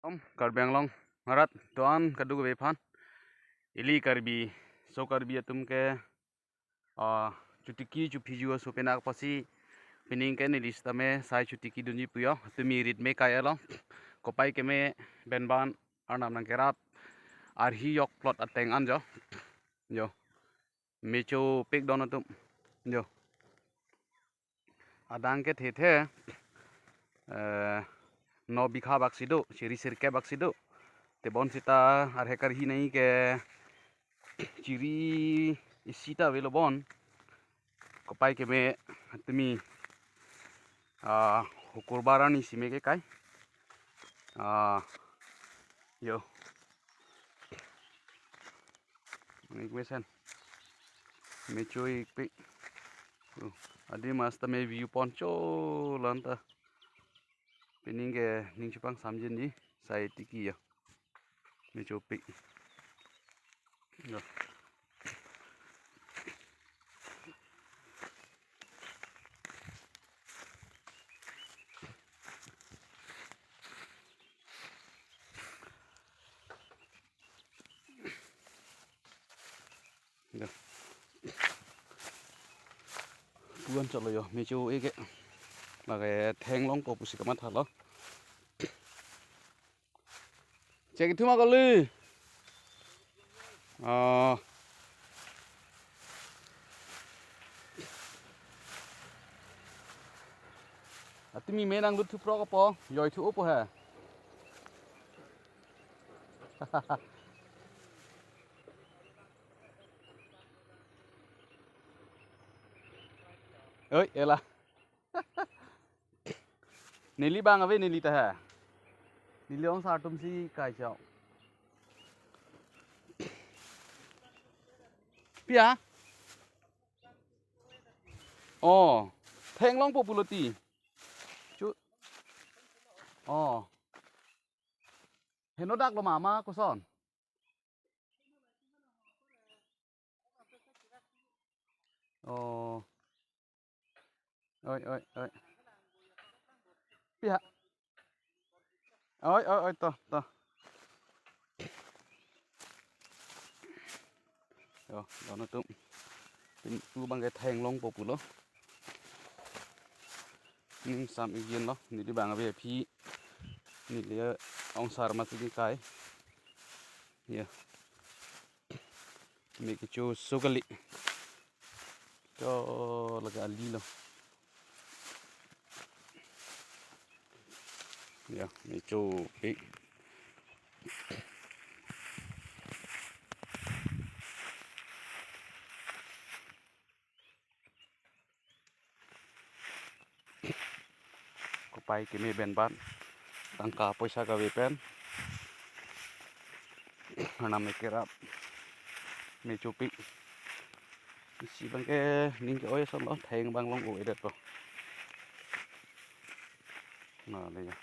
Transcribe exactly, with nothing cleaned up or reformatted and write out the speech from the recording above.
Om Karbi Anglong arat doan kadokave aphan. Ili Karbi, so Karbi atum ke, ah, chotiki chophiju aso penak apotsi pining ke neli sitame sai chotiki dunji pu jo. Tumi rit me kai along. Kopai keme benban arnam nangkerap arhi jok plot ateng an jo. Jo. Mechopik don atum. Jo. Adang ke thethe, eh, no bikha bak si do, chiri sirkep bak si do. Tebon sita arhe karhi nai ke chiri isi ta avelo bon. Kopai keme tumi, ah, hukur baran isi me ke kai. Ah, jo. Nik mesen. Mecho-ikpik. Uh, adi mas ta me view point cho lan ta. Pining ke ning chepangsamjin di sai tiki jo. Mechopik. Jo. Jo. Puan chotlo jo, mecho-ik ke. Lake thenglongpo pusi kamathalo. Chek ithum akoli. Oh. Atumi me nanglut thuprok apo, joi thu opo he. Oi, ela. Neli bang ave neli ta he. Neli ong sartum si kai chok. Pia? Oh, thenglongpo pulo ti. Chu. Oh. Heno dak lo mama koson. Oh. Oi, oi, oi. Pia. Oi, oi, oi, to, to. Jo, don atum. Pin tu bang ke thenglongpo pulo. Ning sam-ikjin lo, neli bang ave aphi. Neli ong sar masi kai. Ya. Me kecho so kali. To lake ali lo. Ya, mecho-ik. Kopai keme benban tangka poisa kave pen. Arnam nangkerap. Mechopik. Isi bang ke ning ke-oi ason lo, theng bang long-o-edet lo. Na le ya.